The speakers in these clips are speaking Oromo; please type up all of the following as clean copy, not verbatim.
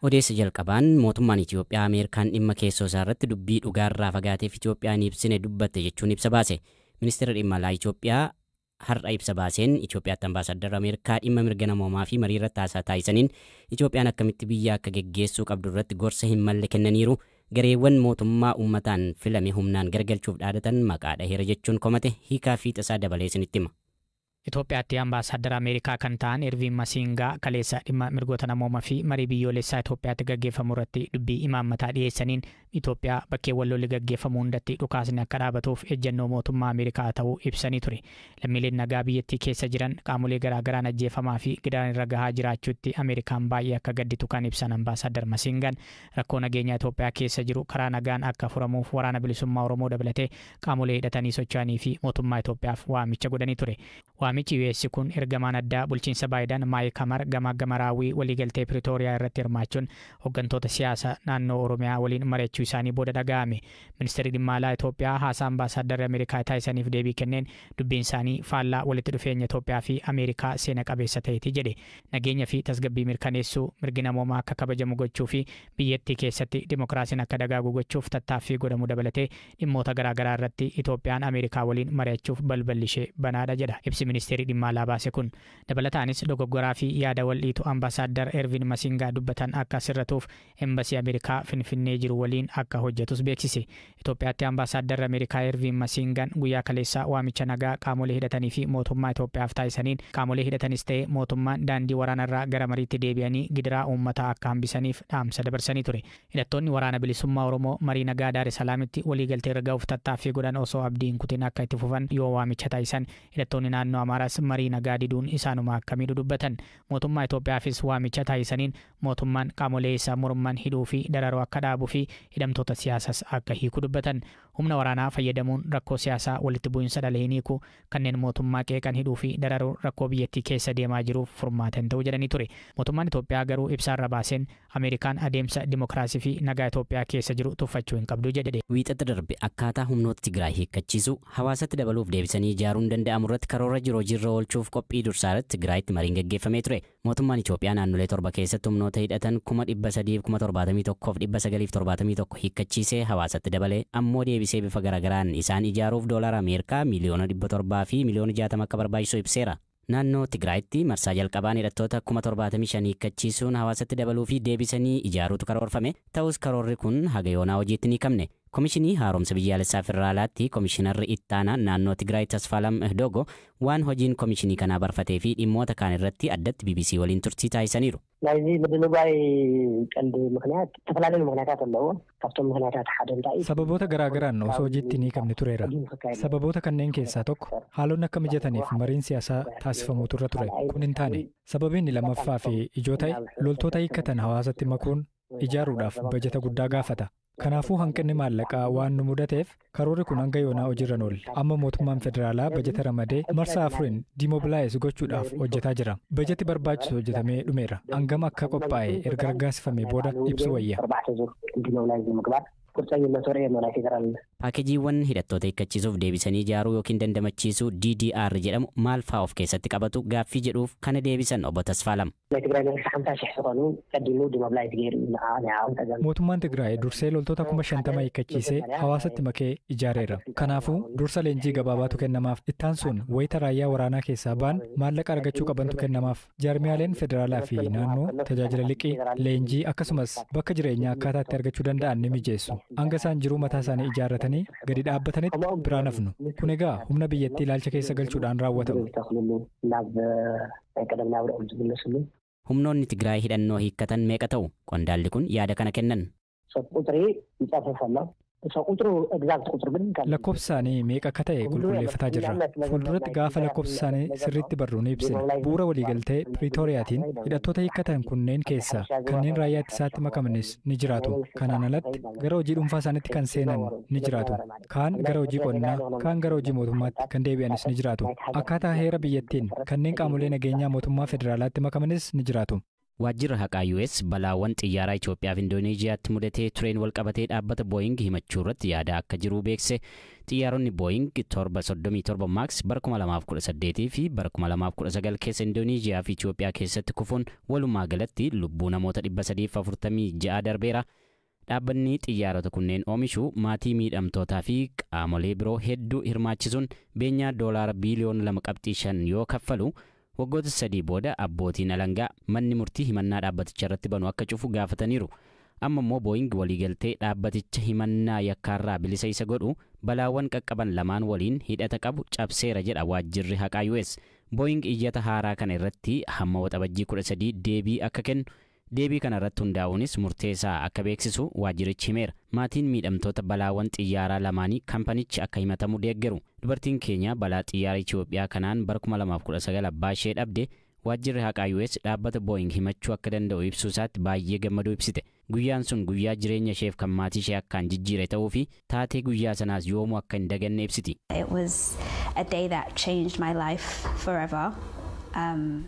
Odeessa jalqabaan mootummaan Itoophiyaa Ameerikaan dhimma keessoo isaa irratti dubbii dhugaarraa fagaateef Itoophiyaan ibsine dubbatte jechuun ibsa baase. Ministeera dhimma alaa Itoophiyaa har'a ibsa baaseen Itoophiyaatti ambaasaaddarri Ameerikaa dhimma mirga namoomaa fi marii irratti haasaa taasisaniin Itoophiyaan akkamitti biyya akka geggeessuu qabdu irratti gorsa hin malle kennaniiru. Gareewwan mootummaa uummataan filame humnaan garagalchuuf dhaadatan maqaa dhaheera jechuun komate hiikaa fi tasaa dabalee isinitti hima. Itoophiyaatti ambaasaadara Ameerikaa kan ta'an Erviin Masiingaa kaleessa dhimma mirgoota namoomaa fi marii biyyoolessaa Itoophiyaatti gaggeeffamu irratti dubbii imaammataa dhiyeessaniin Itoophiyaa bakkeewwan lolli gaggeeffamu hundatti dhukaasni akka dhaabatuuf ejjennoo mootummaa Ameerikaa ta'uu ibsanii ture. Lammiileen nagaa biyyattii keessa jiran qaamolee garaagaraan ajjeefamaa fi gidiraan irra gahaa jiraachuutti Ameerikaan baay'ee akka gadditu kan ibsan ambaasaadar Masiingaan rakkoo nageenyaa Itoophiyaa keessa jiru karaa nagaan akka furamuuf waraana bilisummaa Oromoo dabalatee qaamolee hidhatanii socho'anii fi mootummaa Itoophiyaaf waamicha godhanii ture. Waamichi US kun ergamaan addaa bulchiinsa Baayiden Maayik Hamar gamaa gama raawwii waliigaltee Piriitooriyaa irratti hirmaachuun hooggantoota siyaasaa naannoo Oromiyaa waliin mari'achuu isaanii booda dhaga'ame. Ministeerri dhimma alaa Itoophiyaa haasaa ambaasaaddarri Ameerikaa taasisaniif deebii kenneen dubbiin isaanii faallaa walitti dhufeenya Itoophiyaa fi Ameerikaa seena qabeessa ta'eeti jedhe. Nageenya fi tasgabbii mirkaneessuu, mirgi namoomaa akka kabajamu gochuu fi biyyattii keessatti dimokiraasiin akka dagaagu gochuuf tattaaffii godhamu dabalatee dhimmoota garaagaraa irratti Itoophiyaan Ameerikaa waliin mari'achuuf balballi ishee banaadha jedha. Ibsi ministeerri dhimma alaa baase kun dabalataanis dogoggoraa fi yaada wal dhiitu ambaasaadar Ervin Masingaa dubbatan akka sirratuuf embasii Ameerikaa Finfinnee jiru waliin akka hojjetus beeksise. Itoophiyaatti ambaasaaddarri Ameerikaa Ervin Masingaan guyyaa kaleessaa waamicha nagaa qaamolee hidhatanii fi mootummaa Itoophiyaaf taasisaniin qaamolee hidhatanis ta'e mootummaan daandii waraanarraa gara mariitti deebi'anii gidiraa uummataa akka hambisaniif dhaamsa dabarsanii ture. Hidhattoonni waraana bilisummaa Oromoo marii nagaa Daar es Salaamitti waliigaltee irra ga'uuf tattaaffii godhan osoo abdii hin kutin akka itti fufan yoo waamicha taasisan hidhattoonni naannoo Amaaraas marii nagaa diduun isaanuma akka miidhu dubbatan. Mootummaa Itoophiyaafis waamicha taasisaniin mootummaan qaamolee isaa morman hidhuu fi dararuu akka dhaabuu fi hidhamtoota siyaasaas akka hiiku dubbatan. Humna waraanaa fayyadamuun rakkoo siyaasaa walitti bu'iinsa dhalee hin hiiku, kanneen mootummaa qeeqan hidhuu fi dararuu rakkoo biyyattii keessa deemaa jiruuf furmaata hin ta'u jedhanii ture. Mootummaan Itoophiyaa garuu ibsaarra baaseen Ameerikaan adeemsa dimokiraasii fi nagaa Itoophiyaa keessa jiru tuffachuu hin qabdu jedhe. Wiixata darbe akkaataa humnoota Tigraay hiikkachiisu hawaasatti dabaluuf deebisanii ijaaruun danda'amu irratti karoora jiru hojiirra oolchuuf qophii dursaa irratti Tigraayitti mariin gaggeeffamee ture. Mootummaan Itoophiyaa naannolee 7 keessatti humnoota hidhatan 371,971 hiikkachiisee hawaasatti dabalee ammoo deebisee bifa garaagaraan isaan ijaaruuf doolaara Ameerikaa miliyoona 700 fi miliyoona 60 akka barbaachisu ibseera. Naannoo Tigraayitti marsaa jalqabaan hidhattoota 75,000 hiikkachiisuun hawaasatti dabaluu fi deebisanii ijaaruutu karoorfame. Ta'us karoorri kun haga yoonaa hojiitti ni qabne. Komishinii Haaromsa Biyyaalessaa Federaalaatti Komishinarri Ittaanaa naannoo Tigraay Tasfaalam Ehdogo waan hojiin komishinii kanaa barfatee fi dhimmoota kaan irratti addatti BBC waliin turtii taasisaniiru. ናይዚ ምድንጓይ ቀንዲ ምክንያት ዝተፈላለዩ ምክንያታት ኣለዎ። ካብቶም ምክንያታት ሓደ እንታይ እዩ? Sababoota garaagaraan osoo hojiitti ni qabne tureera. Sababoota kanneen keessaa tokko haalonni akka mijataniif mariin siyaasaa taasifamuutu irra ture. Kun hin taane. Sababiin lammaffaa fi ijoo ta'e loltoota hiikkatan hawaasatti makuun ijaaruudhaaf bajata guddaa gaafata. Kanaafuu hanqinni maallaqaa waan nu mudateef karoorri kun hanga yoonaa hojiirra oolle. Amma mootummaan federaalaa bajata ramadee marsaa 4 dimobilaayiz gochuudhaaf hojjetaa jira. Bajati barbaachisu hojjetamee dhumeera. Hangam akka qophaa'e erga raggaasifamee booda ibsu wayya. Paakejiiwwan hidhattoota hiikkachiisuuf deebisanii ijaaruu yookiin dandamachiisuu DDR jedhamu maal fa'aa of keessatti qabatu gaaffii jedhuuf kana deebisan obbo Tasfaalam. Mootummaan Tigraay dursee loltoota 50,000 hiikkachiisee hawaasatti makee ijaareera. Kanaafuu dursa leenjii gabaabaatu kennamaaf. Ittaan sun wayita raayyaa waraanaa keessaa ba'an maallaqa argachuu qabantu kennamaaf. Jaarmiyaaleen federaalaa fi naannoo tajaajila liqii, leenjii akkasumas bakka jireenyaa akkaataa itti argachuu danda'an ni mijeessu. Hanga isaan jiruu mataa isaanii ijaarratanii gadi dhaabbatanitti biraan hafnu. Kun egaa humna biyyattii ilaalcha keessa galchuudhaan raawwatamu. Humnoonni Tigraay hidhannoo hiikkatan meeqa ta'u? Qondaalli kun yaada kana kennan. Lakkoofsi isaanii meeqa akka ta'e qulqulleeffataa jirra. Fuulduratti gaafa lakkoofsi isaanii sirriitti barru ni ibsina. Bu'uura waliigaltee Piriitooriyaatiin hidhattoota hiikkatan kunneen keessaa kanneen raayyaa ittisaatti makamanis ni jiraatu. Kanaan alatti gara hojii dhuunfaa isaaniitti kan seenan ni jiraatu. Kaan gara hojii qonnaa, kaan gara hojii mootummaatti kan deebi'anis ni jiraatu. Akkaataa heera biyyattiin kanneen qaamolee nageenyaa mootummaa federaalaatti makamanis ni jiraatu. Waajjirri haqaa US balaawwan xiyyaaraa Itoophiyaa fi Indooneeziyaatti mudatee tureen walqabatee dhaabbata Booying himachuu irratti yaada akka jiru beekse. Xiyyaaronni Booying 737 Max bara 2018 fi bara 2019 keessa Indooneeziyaa fi Itoophiyaa keessatti kufuun walumaa galatti lubbuu namoota 346 darbeera. Dhaabbanni xiyyaarota kunneen oomishu maatii miidhamtootaa fi qaamolee biroo hedduu hirmaachisuun beenyaa doolaara biiliyoona 2.5 yoo kaffalu, waggoota 3 booda abbootiin alangaa manni murtii himannaa dhaabbaticha irratti banu akka cufu gaafataniiru. Amma immoo Booying waliigaltee dhaabbaticha himannaa yakkaarraa bilisa isa godhu balaawwan qaqqaban lamaan waliin hidhata qabu cabseera jedha waajjirri haqaa US. Booying iyyata haaraa kana irratti hamma Waxabajjii 13 deebii akka kennu, deebii kana irratti hundaa'uunis murteessaa akka beeksisu waajjirichi himeera. Maatiin miidhamtoota balaawwan xiyyaaraa lamaanii kampanichi akka himatamu deeggaru. Dubartiin keenya balaa xiyyaara Itoophiyaa kanaan bara 2019 abbaa ishee dhabde waajjirri haqaa US dhaabbata Booying himachuu akka danda'u ibsuu isaatti baay'ee gammaduu ibsite. Guyyaan sun guyyaa jireenya isheef kan maatii ishee akkaan jijjiire ta'uu fi taatee guyyaa sanaas yoomuu akka hin daganne ibsiti. It was a day that changed my life forever.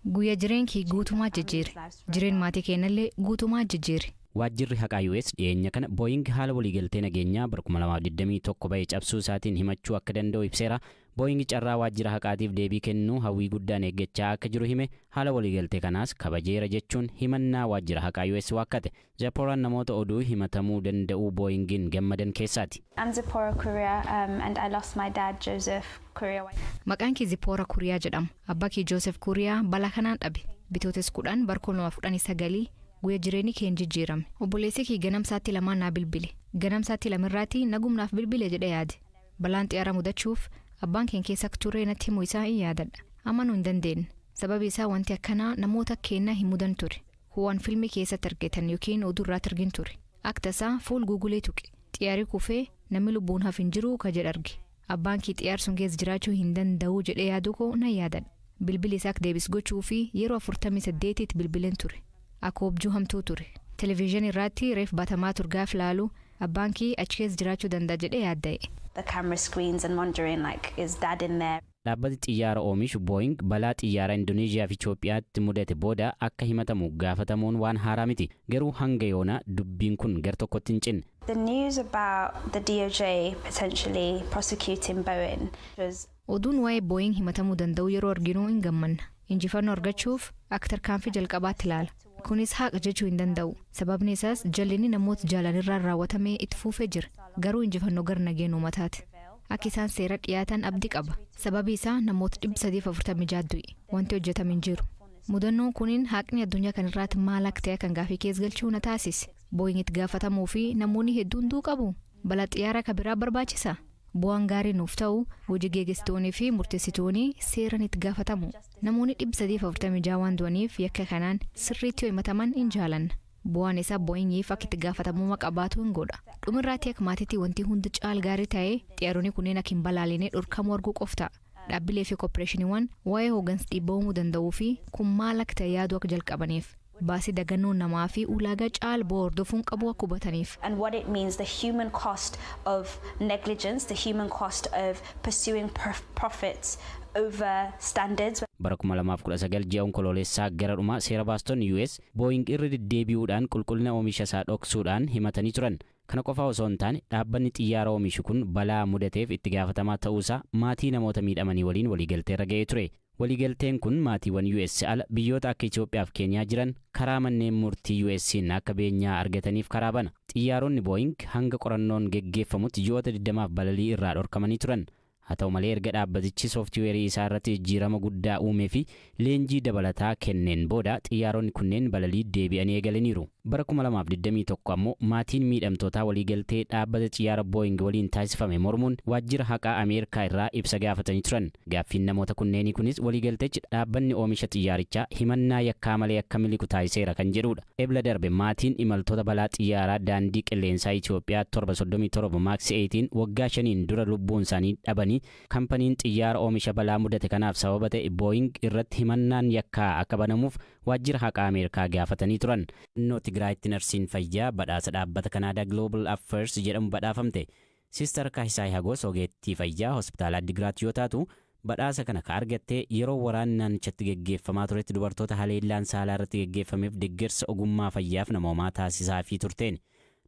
Guyyaa jireen kee guutumaa jijjiire. Jireen maatii keenyallee guutumaa jijjiire. Waajjirri haqaa US dhiyeenya kana Booying haala waliigaltee nageenyaa bara 2021 ba'e cabsuu isaatiin himachuu akka danda'u ibseera. Booying carraa waajjira haqaatiif deebii kennuu hawwii guddaan eeggachaa akka jiru hime, haala waliigaltee kanaas kabajeera jechuun himannaa waajjira haqaa US waakkate. Zaporaan namoota oduu himatamuu danda'uu Booyingiin gammadan keessaati. I'm Zipporah Kuria and I lost my dad, Joseph Kuria. Maqaan kee Zippoora Kuriyaa jedhama. Abbaa kee Joosef Kuriyaa balaa kanaan dhabe. Bitootes 10 bara 2019 guyyaa jireenyi kee hin jijjiirame. Obboleessi kee ganamsaatti lamaan naa bilbile. Ganamsaatti lamirraatti nagumnaaf bilbile jedhee yaade. Balaan xiyyaara mudachuuf abbaan keenya keessa akka turre natti himuu isaa hin yaadadha. Amanuu hin dandeenye. Sababi isaa wanti akkanaa namoota keenyaa hin mudan ture. Waan filmii keessatti argatan yookiin oduu irraatti argin ture. Akka tasaa fuul guugulee tuqe. Xiyyaarri kufee namni lubbuun hafe hin jiru ka jedhu arge. Abbaan kee xiyyaar sun keessa jiraachuu hin danda'u jedhee yaaduu koo nan yaadadha. Bilbilli isaa akka deebis gochuu fi yeroo 48tti bilbileen ture. Akka objuu hamtuu ture. Televezyiinii irratti reef batamaa ture gaaf laalu abbaan kee achi keessa jiraachuu danda'a jedhee yaadda'e. The camera screens and wondering, like, is dad in there? Dhaabbati xiyyaara oomishu Booying balaa xiyyaara Indoneeziyaa fi Itoophiyaatti mudate booda akka himatamu gaafatamuun waan haaraa miti. Garuu hanga yoonaa dubbiin kun gar tokkotti hin cinne. The news about the DOJ potentially prosecuting Boeing was Oduun waa'ee Booying himatamuu danda'u yeroo arginu hin gammanna. Injifannoo argachuuf akka tarkaanfii jalqabaatti ilaala. Kunis haqa jechuu hin danda'u. Sababni isaas jallinni namoota jaalanirraan raawwatamee itti fufee jira. Garuu injifannoo gara nageenya uummataati. Akka isaan seera dhiyaatan abdii qaba. Sababi isaa namoota 346 du'e. Wanti hojjetame hin jiru. Mudannoon kuniin haqni addunyaa kanarraatti maal akka ta'e kan gaafii keessa galchuu na taasise. Booying itti gaafatamuu fi namoonni hedduun du'uu qabu. Balaa xiyyaara kan biraa barbaachisa. Bu'aan gaarii nuuf ta'u hojii geggeessitoonni fi murteessitoonni seeraan itti gaafatamu. Namoonni 346 waan du'aniif yakka kanaan sirriitti yoo himataman hin jaalanna. Bu'aan isaa Booyingiif akka itti gaafatamummaa qabaatu hin godha. Dhumirraatti akka maatiitti wanti hundi caal gaarii ta'ee xiyyaaronni kunneen akka hin balaaline dhorkamuu arguu qof ta'a. Dhaabbilee fi kooppareeshiniiwwan waa'ee hooggansa dhiibbaa uumuu danda'uu fi kun maal akka ta'e yaaduu akka jalqabaniif. Baasii dagannoo namaa fi ulaagaa caal bu'aa hordofuun qabu akka hubataniif. And what it means, the human cost of negligence, the human cost of pursuing profits over standards. Bara 2019 ji'a Onkoloolessaa gara dhumaa seera baastonni US Booying irra deddeebi'uudhaan qulqullina oomisha isaa dhoksuudhaan himatanii turan. Kana qofaa osoo hin taane, dhaabbanni xiyyaara oomishu kun balaa mudateef itti gaafatamaa ta'uusaa maatii namoota miidhamanii waliin waliigalteerra ga'ee ture. Waliigalteen kun maatiiwwan US ala biyyoota akka Itoophiyaa fi Keeniyaa jiran karaa manneen murtii US'n akka beenyaa argataniif karaa bana. Xiyyaaronni Booying hanga qorannoon geggeeffamutti ji'oota 20f balalii irraa dhorkamanii turan. Haa ta'u malee, erga dhaabbatichi sooftiweerii isaa irratti jijjiirama guddaa uumee fi leenjii dabalataa kenneen booda xiyyaaronni kunneen balalii deebi'anii eegalaniiru. Bara 2021 ammoo maatiin miidhamtootaa waliigaltee dhaabbata xiyyaara Booying waliin taasifame mormuun waajjira haqaa Ameerikaa irraa ibsa gaafatanii turan. Gaaffiin namoota kunneenii kunis waliigaltechi dhaabbanni oomisha xiyyaarichaa himannaa yakkaa malee akka miliqu taasiseera kan jedhudha. Ebla darbe maatiin imaltoota balaa xiyyaaraa daandii qilleensaa Itoophiyaa 737 Max 8 waggaa 5n dura lubbuun isaanii dhabanii kampaniin xiyyaara oomisha balaa mudate kanaaf sababa ta'e Booying irratti himannaan yakkaa akka banamuuf waajjira haqaa Ameerikaa gaafatanii turan. Naannoo Tigraayitti narsiin fayyaa badhaasa dhaabbata Kanaadaa Global Affairs jedhamu badhaafamte. Siistar Kaahisaay Hagos ogeettii fayyaa hospitaala Addigiraat yoo taatu, Badhaasa kana ka argatte yeroo waraanni naannichatti geggeeffamaa turetti dubartoota haleellaan saalaa irratti geggeeffameef deeggarsa ogummaa fayyaaf namoomaa taasisaafii turteen.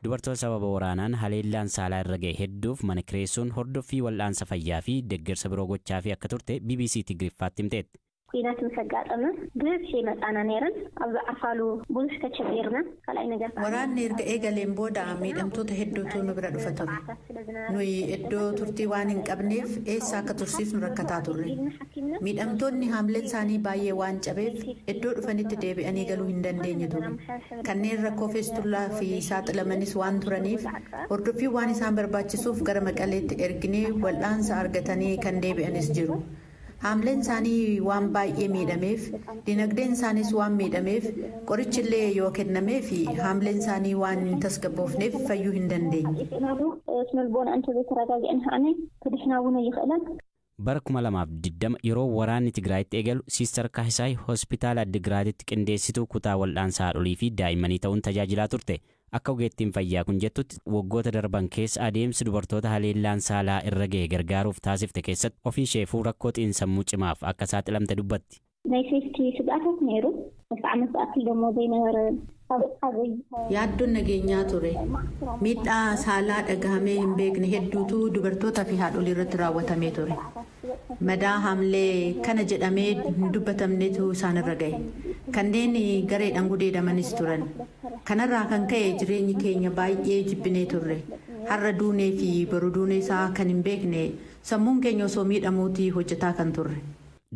Dubartoota sababa waraanaan haleellaan saalaa irra ga'e hedduuf mana kireessuun hordoffii wal'aansa fayyaa fi deeggarsa biroo gochaafii akka turte BBC Tigriffaatti himteetti. ኩናት ምስ ኣጋጠመ ብብዝሒ መፃና ነይረን ኣብ ዝዓርፋሉ ብዙሕ ተቸጊርና ካልኣይ ነገር Waraanni erga eegaleen booda miidhamtoota hedduutu nu bira dhufa ture. Nuyi iddoo turtii waan hin qabneef eessa akka tursiifnu rakkataa turre. Miidhamtoonni haamleen isaanii baay'ee waan cabeef iddoo dhufanitti deebi'anii galuu hin dandeenye ture. Kanneen rakkoo feestullaa fi saaxilamanis waan turaniif hordoffii waan isaan barbaachisuuf gara Maqaleetti erginee wal'aansa argatanii kan deebi'anis jiru. Haamleen isaanii waan baay'ee miidhameef dinagdeen isaanis waan miidhameef qorichillee yoo kennameef haamleen isaanii waan hin tasgabboofneef fayyuu hin dandeenye. Bara 2020 yeroo waraanni Tigraayitti eegalu Siister Kaahisaay hospitaala Addigiraatitti qindeessituu kutaa wal'aansa haadholii fi daa'immanii ta'uun tajaajilaa turte. Akka ogeettiin fayyaa kun jettutti waggoota darban keessa adeemsi dubartoota haleellaan saalaa irra ga'e gargaaruuf taasifte keessatti ofii isheefuu rakkoo xiinsammuu cimaaf akka saaxilamte dubbatti. ናይ ሴፍቲ ስግኣታት ነይሩ ክልተ ዓመት ዝኣክል ደሞ ዘይነበረ Yaaddoon nageenyaa ture. Miidhaa saalaa dhagahamee hin beekne hedduutu dubartootaa fi haadholii irratti raawwatamee ture. Madaa haamlee kana jedhamee hin dubbatamnetu isaanirra gahe. Kanneen gareedhaan gudeedamanis turan. Kanarraa kan ka'e jireenyi keenya baay'ee jibbinee turre. Har'a duunee fi boru duunee isaa kan hin beekne sammuun keenya osoo miidhamuutii hojjetaa kan turre.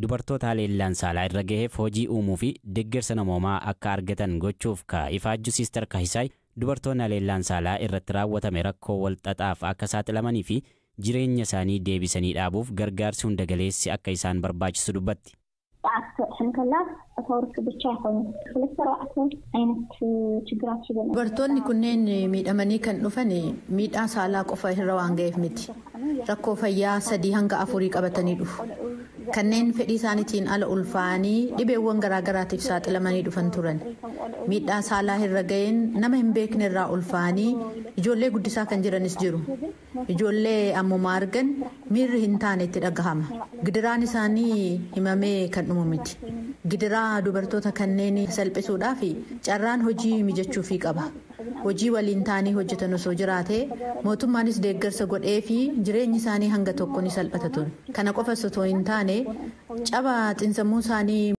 Dubartoota haleellaan saalaa irra gaheef hojii uumuu fi deeggarsa namoomaa akka argatan gochuuf ka ifaajju Siister Kaahisaay dubartoonni haleellaan saalaa irratti raawwatame rakkoo wal xaxaaf akka saaxilamanii fi jireenya isaanii deebisanii dhaabuuf gargaarsi hunda galeessi akka isaan barbaachisu dubbatti. Dubartoonni kunneen miidhamanii kan dhufan miidhaa saalaa qofa irra waan ga'eef miti. Rakkoo fayyaa 3 hanga 4 qabatanii dhufu. Kanneen fedhii isaaniitiin ala ulfaa'anii dhibeewwan garaagaraatiif saaxilamanii dhufan turan. Miidhaa saalaa irra ga'een nama hin beekne irraa ulfaa'anii ijoollee guddisaa kan jiranis jiru. Ijoollee ammuma argan miirri hin taane itti dhagahama. Gidiraan isaanii himamee kan dhumu miti. Gidiraa dubartoota kanneen salphisuudhaaf carraan hojii mijachuufii qaba. Hojii waliin taanii hojjetan osoo jiraate mootummaanis deeggarsa godhee fi jireenyi isaanii hanga tokko ni salphata ture. Kana qofas otoo hin taane caba xiinsammuu isaanii